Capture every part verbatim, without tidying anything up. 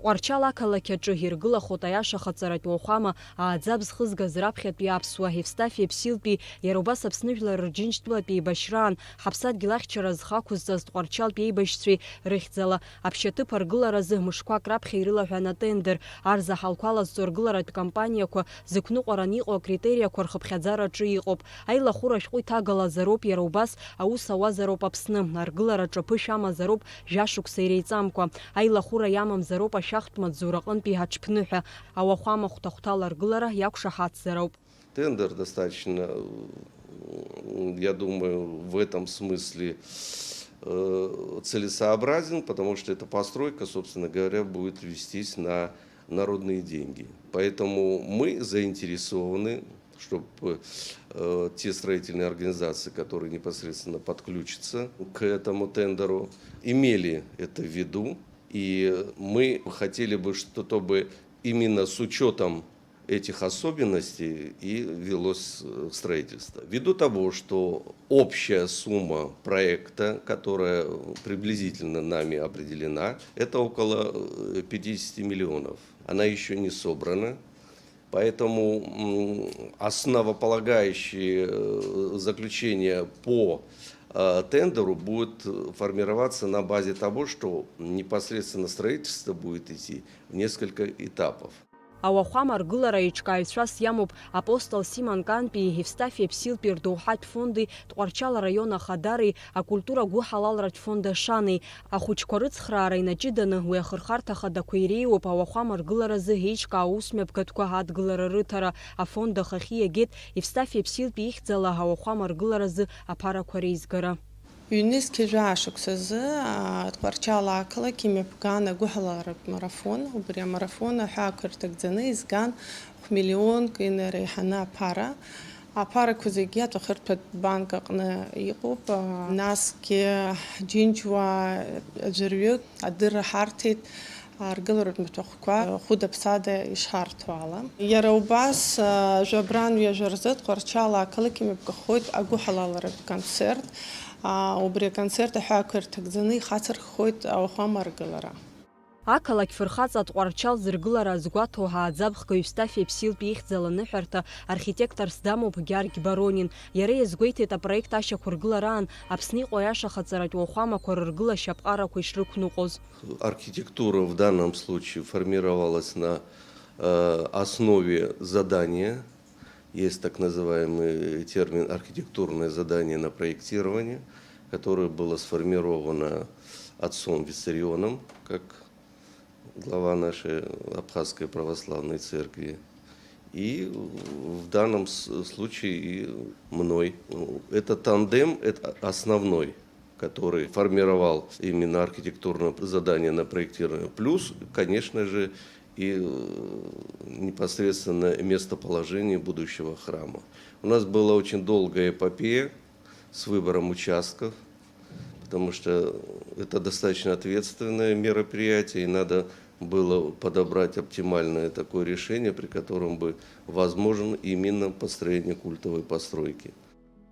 Тҟәарчал ақалақь аҿы иргылахоит аиашахаҵаратә уахәама ааӡабз хызгаз раԥхьатәи аԥсуа, Евстафи Ԥсилтәи, иара убас Аԥсны Жәлар Рџьынџьтәылатә еибашьраан, ҳаԥсадгьыл ахьчара зхы ақәызҵаз Тҟәарчалтәи еибашьцәеи рыхьӡала аԥшьаҭыԥ аргыларазы мышқәак раԥхьа ирылаҳәан атендер, арзаҳалқәа лазҵо аргыларатә кампаниақәа зықәныҟәаран иҟоу акритериақәа рхыԥхьаӡараҿы иҟоуп. Аилахәыра ашәҟәы иҭагалазароуп иара убас, аус ауазароуп Аԥсны, аргылараҿы аԥышә амазароуп жәашықәса иреиҵамкәа, аилахәыра иамамзароуп ашәахтә маҵзураҟынтәи аҽԥныҳәа, ауахәама хәҭа-хәҭала аргылара иақәшаҳаҭзароуп. Тендер достаточно, м, я думаю, в этом смысле, э, целесообразен, потому что эта постройка, собственно говоря, будет вестись на народные деньги. Поэтому мы заинтересованы, чтобы, э, те строительные организации, которые непосредственно подключатся к этому тендеру, имели это в виду. И мы хотели бы, чтобы именно с учетом этих особенностей и велось, э, строительство. Ввиду того, что общая сумма проекта, которая приблизительно нами определена, это около, э, пятидесяти миллионов. Она еще не собрана. Поэтому, м, основополагающие, э, заключения по, э, тендеру будут формироваться на базе того, что непосредственно строительство будет идти в несколько этапов. Ауахәама аргылара еиҿкааҩцәас иамоуп Апостол Симон Кантәи, Евстафи Ԥсилтәи рдоуҳатә фонди, Тҟәарчал араион ахадари, акультура гәыҳалалратә фонд Ашани. Ахәыҷқәа рыцхраара инаҷыданы, уи ахырхарҭа хадақәа иреиуоуп ауахәама аргыларазы еиҿкаау аусмҩаԥгатәқәа адгылара рыҭара, афонд ахахьы иагеит Евстафи Ԥсилтәи ихьӡала ауахәама аргыларазы аԥарақәа реизгара. Ҩнызқьи жәаа шықәсазы, аа, Тҟәарчал ақалақь имҩаԥган агәыҳалалратә марафон. Убри амарафон аҳәаақәа ирҭагӡаны изган хә-миллионк инареиҳаны аԥара. Аԥарақәа зегьы аҵәахырҭатә банк аҟны иҟоуп. Аа, насгьы ҳџьынџьуаа аӡәырҩык адырра ҳарҭеит. Аргыларатә маҭәахәқәа хәыда-ԥсада ишҳарҭо ала. Иара убас, а, жәабран ҩажәа рзы Тҟәарчал ақалақь имҩаԥгахоит агәыҳалалратә концерт. А, убри аконцерт аҳәаақәа ирҭагӡаны ихацырххоит ауахәама аргылара. Ақалақь фырхаҵа Тҟәарчал зыргылара азгәаҭо ҳааӡабхгаҩ Евстафи Ԥсилтәи ихьӡала аныҳәарҭа архитекторс дамоуп Гьаргь Баронин. Иара иазгәеиҭеит апроект ашьақәыргылараан Аԥсны иҟоу аиашахаҵаратә уахәамақәа рыргылашьа аԥҟарақәа ишрықәныҟәоз. Архитектура в данном случае формировалась на, э, основе задания. Есть так называемый термин «архитектурное задание на проектирование», которое было сформировано отцом Виссарионом, как глава нашей Абхазской православной церкви. И в данном с-, случае и мной. Этот тандем — это основной, который формировал именно архитектурное задание на проектирование. Плюс, конечно же, и, э, непосредственно местоположение будущего храма. У нас была очень долгая эпопея с выбором участков, потому что это достаточно ответственное мероприятие, и надо было подобрать оптимальное такое решение, при котором бы возможен именно построение культовой постройки.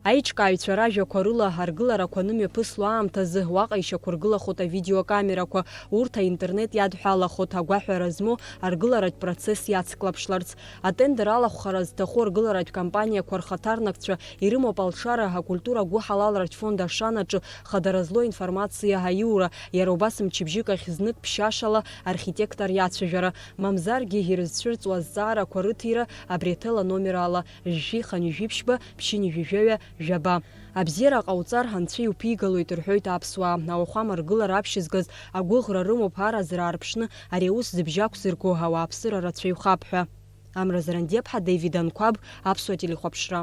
Аиҿкааҩцәа ражәақәа рыла аргыларақәа анымҩаԥысло аамҭазы уаҟа ишьақәыргылахоит авидеокамерақәа, урҭ аинтернет иадҳәалахоит агәаҳәара змоу аргыларатә процесс иацклаԥшларц. Атендер алахәхара зҭаху аргыларатә кампаниақәа рхаҭарнакцәа ирымоуп алшара акультура гәыҳалалратә фонд Ашанаҿы хадара злоу информациа аиура, иара убас мчыбжьык ахь знык ԥшьашала архитектор иацәажәара, мамзаргьы ирызцәырҵуа азҵаарақәа рыҭира абри аҭел аномер ала, жәшәи хынҩажәи ԥшьба, ԥшьынҩажәи жәаҩа, жәаба. Абзиара ҟауҵар, Анцәа иуԥигалоит, рҳәоит аԥсуаа. Ауахәама ргылара аԥшьызгаз агәыӷра рымоуп аразра аарԥшны ари аус зыбжьы ақәзырго ауааԥсыра рацәаҩхап ҳәа. Амра Зарандиаԥҳа, Даvid Анқәаб, Аԥсуа телехәаԥшра.